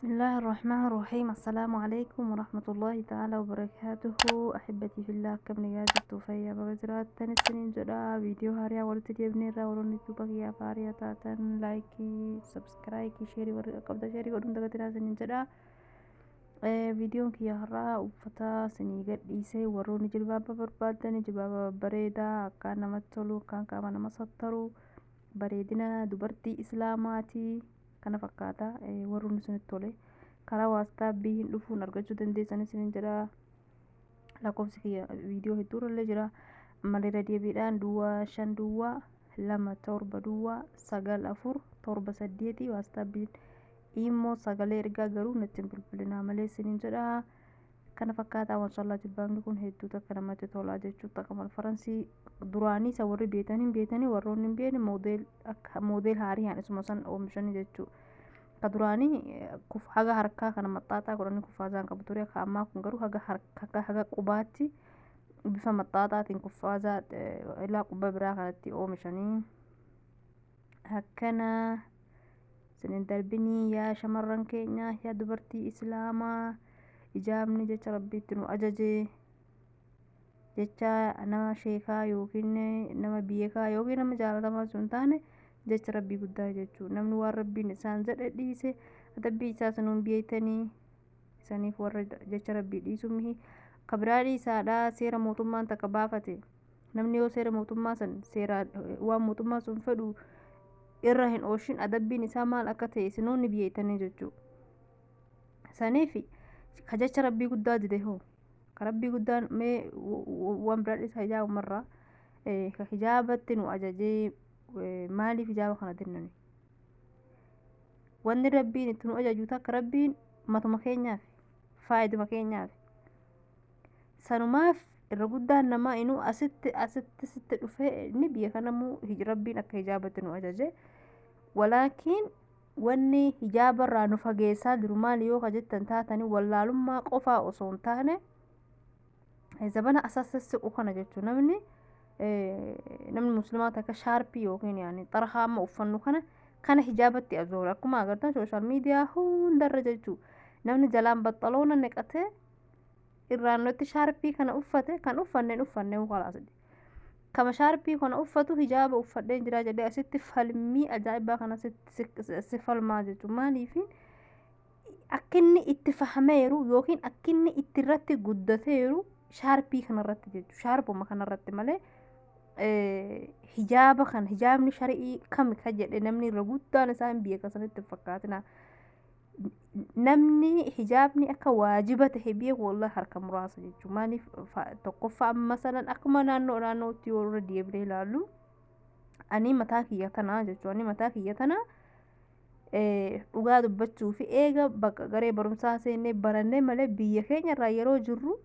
بسم الله الرحمن الرحيم. السلام عليكم ورحمة الله تعالى وبركاته. أحبتي في الله، akkam nagaa jirtu? Fayyaa baga jiraattan isiniin jedha. Viidiyoo haaraa walitti deebineerra. Warroonni duuba kiyyaaf haaraa taatan like, subscribe, share, warri qabda share godhuun dagatinaa isiniin jedha. Viidiyoon kiyya har'aa uffata isinii gadhiisee, warroonni jilbaaba barbaadan, jilbaaba babbareedaa akkaan namatti tolu, akkaan qaama nama sattaru, bareedina dubartii islaamaatii kana fakkaata. Warroonni isinitti tole karaa WhatsAppii hin dhufuun argachuu dandeessan isiniin jedha. Lakkoofsi kiyya viidiyoo hedduurra jira. Ammallee irra deebiidhaan 050 02 79 478. WhatsAppiin immoo sagalee ergaa, garuu natti hin bilbilinaa malee isiniin jedha. Kana fakkaata, maashaallah. Jilbaabni kun hedduu takka namatti tolaa jechuudha. Takka faransii duraanii isa warri beetanii beetanii, warroonni hin beekne model akka model haariyaan isuma san oomishanii jechuudha. Ka duraanii haga harkaa kana maxxaaxaa godhanii kuffaazaan qabu ture. Ka ammaa kun garuu haga harka haga qubaatti bifa maxxaaxaatiin kuffaazaa ilaa quba biraa kanatti oomishanii akkana isinin darbinii. Yaa shamarran keenya, yaa dubartii islaamaa, hijaabni jecha rabbiitti nu ajaje, jecha nama sheekaa yookiin nama beekaa yookiin nama jaalatamaa osoo hin taane, jecha rabbii guddaa jechuu. Namni waan rabbiin isaan jedhe dhiise adabbii isaa sanuun beeytanii. Isaniif warra jecha rabbii dhiisuu mihi ka biraa dhiisaadha. Seera mootummaan takka baafate, namni yoo seera mootummaa san, seera waan mootummaa sun fedhu irra hin ooshin, adabbiin isaa maal akka ta'e isinoonni beeytanii jechuu. Saniif ka jecha rabbii guddaa dide hoo, ka rabbii guddaan mee waan biraa dhiisa, hijaabumarraa ka hijaabatti nu ajajee maaliif hijaaba kana dinnani? Wanni rabbiin itti nu ajaju takka rabbiin matuma keenyaaf, faayiduma keenyaaf. Sanumaaf irra guddaan namaa inuu asitti sitti dhufee inni biyya kanamuu rabbiin akka hijaabatti nu ajaje. Walaakiin wanni hijaabarraa nu fageessaa jiru maali yoo ka jettan taatanii, wallaalummaa qofaa osoo hin taane, zabana asassiqu kana jechuun namni muslimaa takka shaarpii yookiin yaani xarhaa amma uffannu kana hijaabatti azoora. Akkuma agartan social media hundarra jechuu, namni jalaan baxxaloona neqatee irraan nutti shaarpii kana uffate. Kan uffanneen uffannee kalaas kama shaarpii kana uffatu hijaaba uffadheen jira jedhee asitti falmii ajaa'ibaa kana si falmaa jechuun, maaliifi akka inni itti fahameeru yookiin akka inni itti irratti guddateeru shaarpii kanarratti jechuudha. Shaarpuma kanarratti malee hijaaba kana, hijaabni shari'ii kami ka jedhe namni irra guddaan isaa hin beeka sanitti hin fakkaatina. Namni hijaabni akka waajiba tahe beeku wallahi harka muraasa jechuudha. Maaliif? Tokkoffaa, amma sanan akkuma naannoo naannootti yoo irra deebinee ilaallu, ani mataa kiyya tanaa jechuudha. Ani mataa kiyya tanaa dhugaa dubbachuu fi eega bakka garee barumsaa seennee barannee malee, biyya keenya irraa yeroo jirru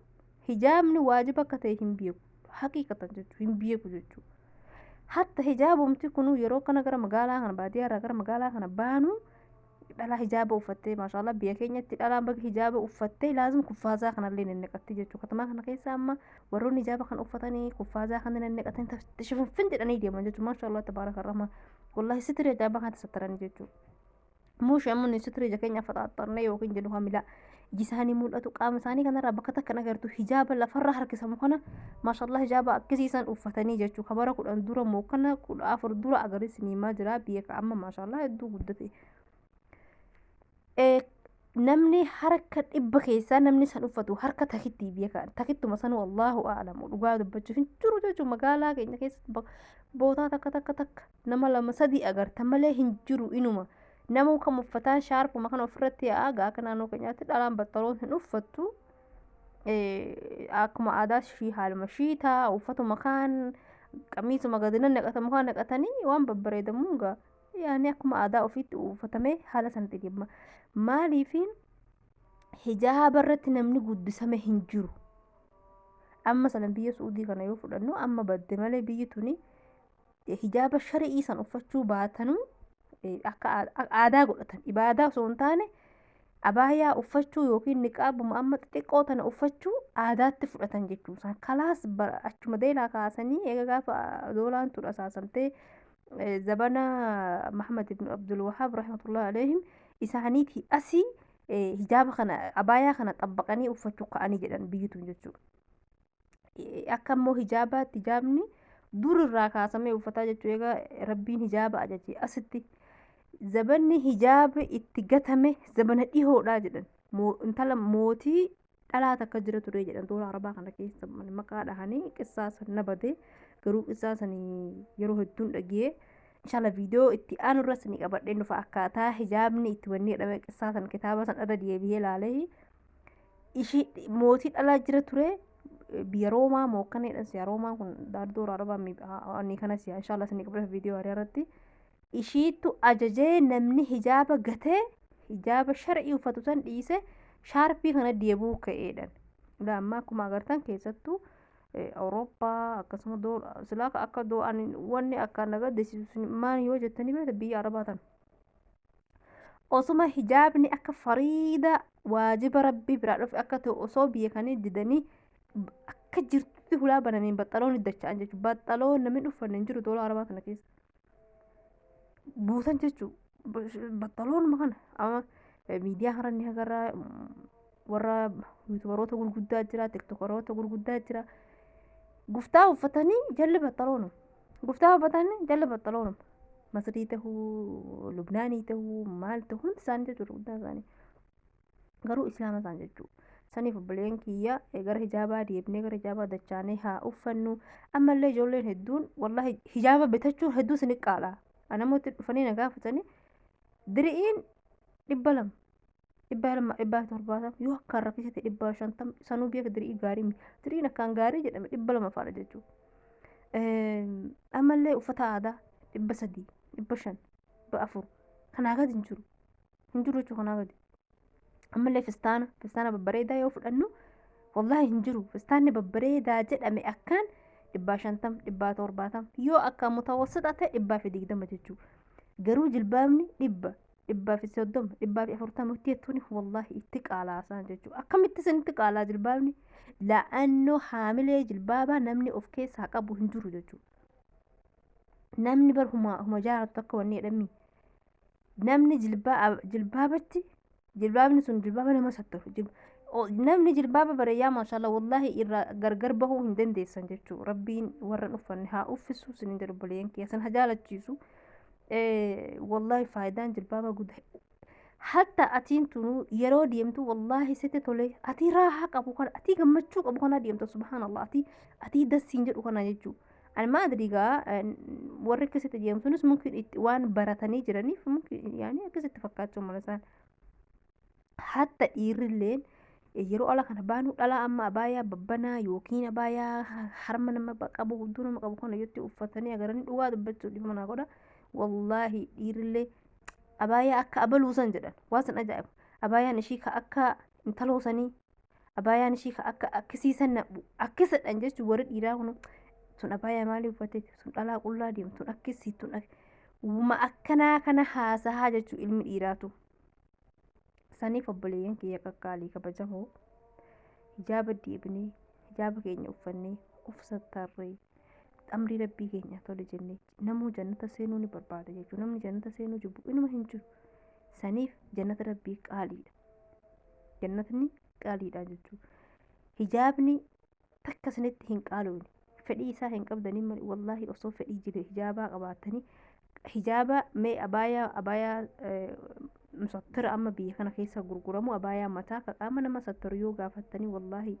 hijaabni waajiba akka ta'e hin beeku, haqiiqatan jechuudha, hin beeku jechuudha. Hatta hijaabumti kunuu yeroo kana gara magaalaa kana, baadiyyaa irraa gara magaalaa kana baanu, dhalaa hijaaba uffattee, maashaallah, biyya keenyatti dhalaan baga hijaaba uffattee laazim kuffaazaa kanallee nannaqatti jechuudha. Katamaa kana keessa amma warroonni hijaaba kana uffatanii kuffaazaa kana nannaqatanii shifinfin jedhanii deeman jechuudha. Maashaallah, tabaaraka rahmaan, wallahi sitiri ajaa'ibaa kanatti sattaranii jechuudha. Muushee amma nuyi sitiri ija keenya faxaaxarnee yookiin jennu hamilaa iji isaanii mul'atu, qaama isaanii kanarraa bakka takka agartu hijaaba lafarra harkisamu kana, maashaallah, hijaaba akkasiisan uffatanii jechuu. Kabara 10 dura moo kana 14 dura agarsiisanii jira. Biyya ka amma maashaallah hedduu guddate. Namni harka 100 keessaa namni san uffatu harka takitti, biyya kana takittuma sanuu allahu a'lamu, dhugaa dubbachuuf hin jiru jechuun. Magaalaa keenya keessatti bootaa takka takka takka nama lama sadii agarta malee hin jiru. Inuma nama kam uffataan shaarpuma kana ofirratti yaa'aa gaa. Akka naannoo keenyaatti dhalaan baxxaloon hin uffattu. Akkuma aadaa shii haaluma shiitaa uffatuma kaan qamiisuma gadi naqatamu kaan naqatanii waan babbareedamuun gaa, yaani akkuma aadaa ofiitti uffatamee haala sanatti deema. Maaliifiin hijaaba irratti namni guddisame hin jiru. Amma sana biyya Suudii kana yoo fudhannu, amma badde malee, biyyi tuni hijaaba shari'ii san uffachuu baatanuu akka aadaa godhatan, ibaadaa osoo hin taane, abaayaa uffachuu yookiin niqaabuma amma xixiqqoo tana uffachuu aadaatti fudhatan jechuu isaan. Kalaas achuma deelaa kaasanii eega gaafa doolaan tun asaasamtee zabana Muhammad ibn Abdul Wahab rahmatullahi alayhim isaaniitii asii Hijaaba kana, abaayaa kana xabbaqanii uffachuu ka'anii jedhan biyyi tun jechuudha. Akka immoo hijaabaatti hijaabni dur irraa kaasamee uffataa jechuudha. Egaa Rabbiin hijaaba ajaje asitti zabanni hijaabi itti gatame zabana dhihoodha jedhan. Intala mootii dhalaa takka jira ture jedhan toora Arabaa kana keessa maqaa dhahanii qissaa san na bade, garuu qissaa san yeroo hedduun dhagee. Inshallah viidiyoo itti aanu irra isinii qabadheen dhufa, akkaataa hijaabni itti wanni jedhame qissaa san kitaaba san irra deebi'ee ilaalee. Ishii mootii dhalaa jira ture biyya Roomaa moo akkana jedhan si'a. Roomaan kun daardoora Arabaa ni kana si'a. Inshallah isinii qabadhe viidiyoo haaraa irratti. Ishiittu ajajee namni hijaaba gatee hijaaba shar'ii uffatu san dhiise shaarpii kana deebi'uu ka'eedhan. Ilaa amma akkuma agartan keessattuu Awurooppaa akkasuma silaa akka ani wanni akka na gaddisiisu maal yoo jettanii beekta, biyya Arabaa tana. Osuma hijaabni akka fariida waajiba Rabbii biraa dhufe akka ta'u osoo biyya kanii didanii akka jirtutti hulaa banameen baxxaloon iddacha'an jechuudha. Baxxaloon namni uffanne hin jiru tola Arabaa tana keessa. Buusan jechuudha. Baxxaloonuma kana amma miidiyaa kana ni agarra, warra yuutubaroota gurguddaa jira, tiktokaroota gurguddaa jira. Guftaa uffatanii jalli baxxaloonuma. Guftaa uffatanii jalli baxxaloonuma. Masrii tahuu, Lubnaanii tahuu, maal tahuu, hundi isaanii jechuudha, guddaan isaanii. Garuu islaama isaan jechuudha. Saniif obboleen kiyya, gara hijaabaa deebinee gara hijaabaa dachaanee haa uffannu. Ammallee ijoolleen hedduun wallahi hijaaba bitachuun hedduu isin qaala. Namooti dhufanii na gaafatanii diri'iin 200, 200, 170, yoo akkaan rakkisate 150. Sanuu beeka diri'ii gaarii miti. Diri'iin akkaan gaarii jedhame 200 fa'aadha jechuudha. Ammallee uffata aadaa 300, 500, 400 kanaa gadi hin jiru. Hin jiru jechuudha kanaa gadi. Ammallee fistaana babbareedaa yoo fudhannu wallahi hin jiru. Fistaanni babbareedaa jedhame akkaan 150, 170, yoo akka mutawassita ta'e 120 jechuudha. Garuu jilbaabni 100, 130, 140 itti jettuun wallahi itti qaalaasan jechuudha. Akkamitti isinitti qaalaa jilbaabni? La'annoo haamilee jilbaabaa namni of keessaa qabu hin jiru jechuudha. Namni bar huma jaalatu akka wanni jedhami. Namni jilbaabatti jilbaabni sun jilbaaba nama sattaru. Namni jilbaaba bareeyyaa maashaalla wallahi irraa gargar bahuu hin dandeessan jechuudha. Rabbiin warra hin uffanne haa uffisu isiniin jedhu, obboleeyyan kiyya san haa jaalachiisu. Wallahi faayidaan jilbaaba guddaa. Hatta atiin tunuu yeroo deemtu wallahi sitti tole, atii raahaa qabu kana, atii gammachuu qabu kana deemta, subhaanallah, atii dassiin jedhu kana jechuudha. Ani maa adrii gaa, warri akkasitti deemsunis mumkin itti waan baratanii jiraniif mumkin yaani akkasitti fakkaachuu mala isaan. Hatta dhiirrilleen yeroo ala kana baanuu dhalaa amma abaayaa babbanaa yookiin abaayaa harma nama qabu, hudduu nama qabu kana yotti uffatanii agaranii, dhugaa dubbachuu dhiifama naa godha. Wallaahi dhiirrillee abaayaa akka abaluu san jedhan waan san ajaa'ibu. Abaayaan ishii ka akka intaloo sanii, abaayaan ishii ka akka akkisiisan akkisadhan jechuun warri dhiiraa kun sun abaayaa maalii uffatte, sun dhalaa qullaa deemtu, tun akkisii, tun wuma akkanaa kana haasahaa jechuun ilmi dhiiraatu. Saniif obboleeyyan kiyya qaqqaalii kabajamoo, hijaaba deebinee hijaaba keenya uffannee of sattarree amrii Rabbii keenya tole jennee namuu jannata seenuu ni barbaada jechuudha. Namni jannata seenuu jibbu inuma hin jiru. Saniif jannata Rabbii qaaliidha. Jannatni qaaliidha jechuudha. Hijaabni takka isinitti hin qaalofne. Fedhii isaa hin qabdanii malee wallaahi osoo fedhii jibe hijaabaa qabaattanii hijaaba mee abaayaa musattira amma biyya kana keessa gurguramu, abaayaa mataa ka qaama nama sattaru yoo gaafattanii wallaahi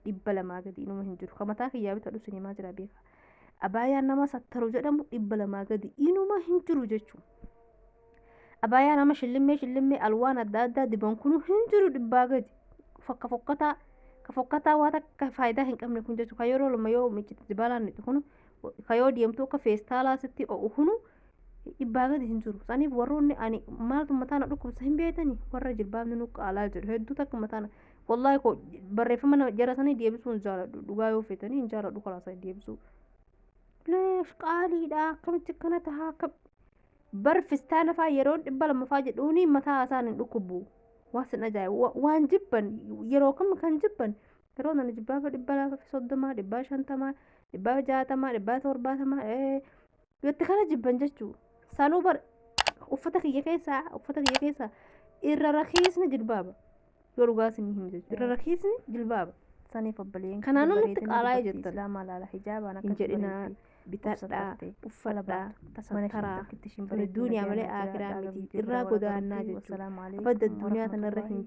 200 gadi inuma hin jiru. Ka mataa kiyyaa bitadhu isin himaa jira beeka. Abaayaan nama sattaru jedhamu 200 gadi inuma hin jiru jechuudha. Abaayaan nama shillimmee shillimmee alwaan adda addaa diban kunu hin jiru 100 gadi. Fakka fokkataa ka fokkataa waa takka faayidaa hin qabne kun jechuudha. Ka yeroo lama yoo miccite zibalaan nixu kunu, ka yoo deemtu akka feestaalaa sitti o'u kunu 100 gadi hin jiru. Saniif warroonni ani maaltu mataa na dhukkubsa hin beektanii warra jilbaabni nu qaalaa jiru hedduu takka mataa na wallahi ko barreeffama nama jara sanii deebisuu hin jaaladhu, dhugaa yoo feetanii hin jaaladhu karaa sanii deebisuu. Leesh qaaliidha, akkamitti akkana tahaa? Akkam bar fistaana faa yeroo 200 faa jedhuuni mataa isaan hin dhukkubu. Waan sin ajaa'ibu waan jibban yeroo kam kan jibban yeroo nana jibbaaba 230, 150, 160, 170 yotti kana jibban jechuu. Sanuu bar uffata kiyya keessaa Irra rakiisni jilbaaba. Yoo dhugaa isin himu jechuudha. Irra rakiisni jilbaaba. Saniif obboleeyyan Kanaanuu kiyya nutti bareedina qaala'ee dubartii jettan. Islaamaa laala hijaabaan Hin akkatti jedhinaa bareeddi. bitadhaa, Uffattee uffadhaa, mana isheen tasattaraa. takkitti ishiin Tuni bareeddu duuniyaa nagaan malee jiraadhaa aakiraa miti. viidiyoo Irraa biraa wal godaannaa agarruutti jechuudha. wassalaamu Abadda alaikum duniyaa tanarra hin warahmatullaahi.